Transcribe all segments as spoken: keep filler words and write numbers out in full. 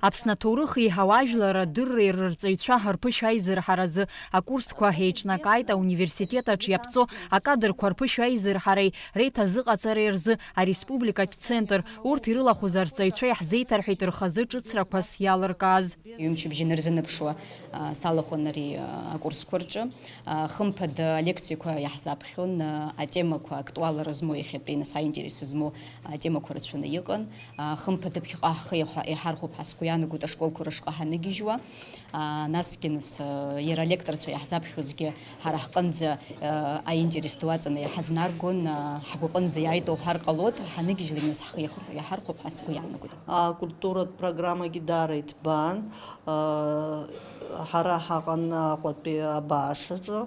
Аԥсны аҭоурых еиҳау ажәлар адырреи рырҵаҩцәа рԥышәа аизырҳаразы акурсқәа еиҿнакааит ауниверситет аҿы иаԥҵо акадрқәа рԥышәа аизырҳареи реиҭазыҟаҵареи рзы ареспубликатә центр. Урҭ ирылахәыз арҵаҩцәа иаҳзеиҭарҳәеит рхазы ҿыцрақәас иалыркааз. Ҩымчыбжьа инарзынаԥшуа, а, салахәын ари, а, акурсқәа рҿы. А, хымԥада алекциақәа иаҳзаԥхьон, а, атемақәа актуалра змоу, иахьатәи нас аинтерес змоу атемақәа рацәаны иҟан. А, хымԥада ԥхьаҟа ҳхы иаҳа-, иҳархәап ҳәа сгәы иаанагоит ашколқәа рышҟа ҳаныгьежьуа. А, насгьы нас, а, иара алекторцәа иаҳзаԥхьозгьы ҳара ҳҟынӡа, а, аинтерес ду аҵаны иҳазнаргон, а, ҳгәаҟынӡа иааит уҳәар ҟалоит, ҳаныгьежьлак нас ҳхы иахыр-, иаҳархәап ҳәа сгәы иаанагоит. Акультуратә программагьы даара иҭбаан, а, ҳара ҳаҟан Аҟәатәи абаашаҿы,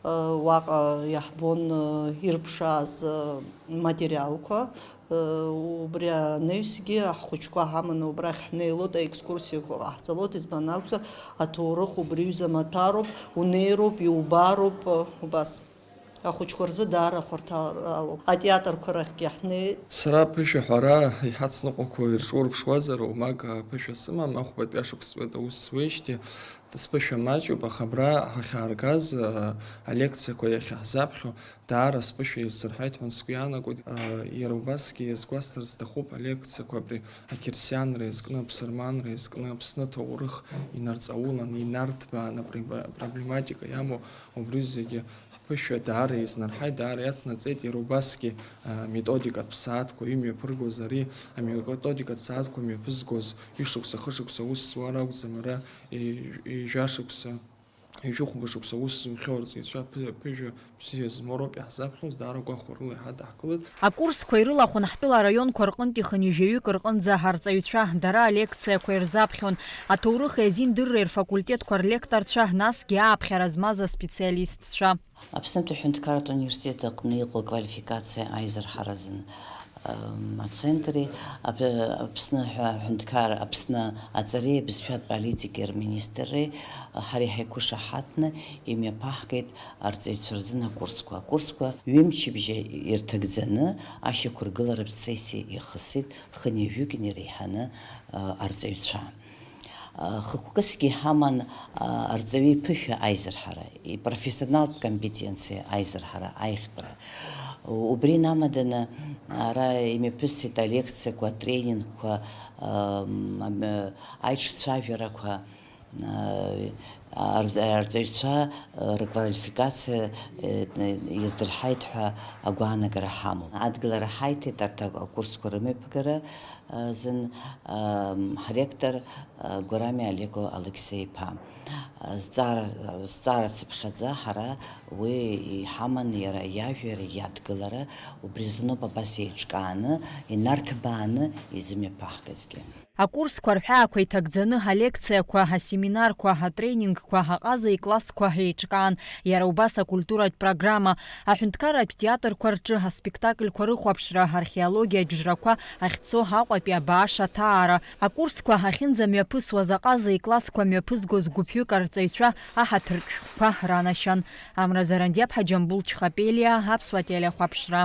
а, уаҟа иаҳбон, а, ирԥшааз, а, материалқәа, а, убри анаҩсгьы ҳхәыҷқәа ҳаманы убрахь ҳнеилоит, аекскурсиақәа ҟаҳҵалоит, избан акәзар, аҭоурых убри ҩыза маҭәароуп, унеироуп, иубароуп, а, убас. Ахәыҷқәа рзы даара хәарҭаралоуп. Атеатрқәа рахьгьы ҳнеит. Сара аԥышәа ҳәара иҳацныҟәақәо ирҿурԥшуазар, оумак аԥышәа сымам, ахәбатәи ашықәс зуеит аус зуеижьҭеи, сԥышәа маҷуп, аха абра ҳахьааргаз, а, алекциақәа иахьаҳзаԥхьо, даара сԥышәа иазсырҳаит ҳәа сгәы иаанагоит. А, иара убасгьы иазгәасҭар сҭахуп алекциақәа абри ақьырсианра иазкны, аԥсырманра иазкны, Аԥсны аҭоурых инарҵаулан, инарҭбаан, апри-, проблематика иамоу убри зегьы ҳԥышәа даара иазнарҳаит, даара иацнаҵеит, иара убасгьы, а, методикатә сааҭқәа имҩаԥыргоз ари, аметодикатә сааҭқәа мҩаԥызгоз ҩышықәса, хышықәса аус зуа ракәӡам, ара ҩ-, ҩажәа шықәса, ҩажәи хәба шықәса аус зухьоу арҵаҩцәа ԥы-, ԥыжәа бзиа змоу роуп иаҳзаԥхьоз, даара гәахәарыла иҳадаҳкылеит. Акурсқәа ирылахәын ҳтәыла араионқәа рҟынтәи хынҩажәаҩык рҟынӡа арҵаҩцәа, дара алекциақәа ирзаԥхьон, аҭоурыхи азиндырреи рфакультетқәа рлекторцәа, насгьы ааԥхьара змаз аспециалистцәа. Аԥснытәи аҳәынҭқарратә университет аҟны иҟоу аквалификациа аизырҳара азын, ам, ацентри, Ап-, Аԥсны ҳәа аҳәынҭқар-, Аԥсны аҵареи абызшәатә политикеи рминистрреи ҳара иҳаиқәышаҳаҭны имҩаԥаҳгеит арҵаҩцәа рзын акурсқәа. Акурсқәа ҩымчыбжьа ирҭагӡаны ашьақәыргыларатә сессиа ихысит хынҩажәик инареиҳаны, а, арҵаҩцәа. Хықәкысгьы иҳаман, а, арҵаҩы иԥышәа аизырҳара, ипрофессионалтә компетенциа аизырҳара, аиӷьтәра. Убри инамаданы ара имҩаԥысит алекциақәа, атренингқәа, ам, ам, аиҿцәажәарақәа, а, арҵ-, арҵаҩцәа, а, рквалификациа, э, иаздырҳаит ҳәа агәаанагара ҳамоуп. Адгылара ҳаиҭеит арҭ акурсқәа рымҩаԥгара азын, ам, ҳректор, а, Гәарами Олег Алықьсеи-иԥа. А, зҵаара, зҵаара цыԥхьаӡа ҳара уи иҳаман иара иажәа, иара иадгылара, убри азыноуп абас еиҿкааны, инарҭбааны изымҩаԥаҳгазгьы. Акурсқәа рҳәаақәа иҭагӡаны алекциақәа, асеминарқәа, атренингқәа, аҟаза иклассқәа еиҿкаан, иара убас акультуратә программа, аҳәынҭқарратә театрқәа рҿы аспектакльқәа рыхәаԥшра, археологиатә џьрақәа ахьцо Аҟәатәи абааш аҭаара. Акурсқәа ахьынӡамҩаԥысуаз аҟаза иклассқәа мҩаԥызгоз гәыԥҩык арҵаҩцәа аҳаҭыртә шәҟәқәа ранашьан. Амра Зарандиаԥҳа, Џьамбул Чхапелиа, Аԥсуа телехәаԥшра.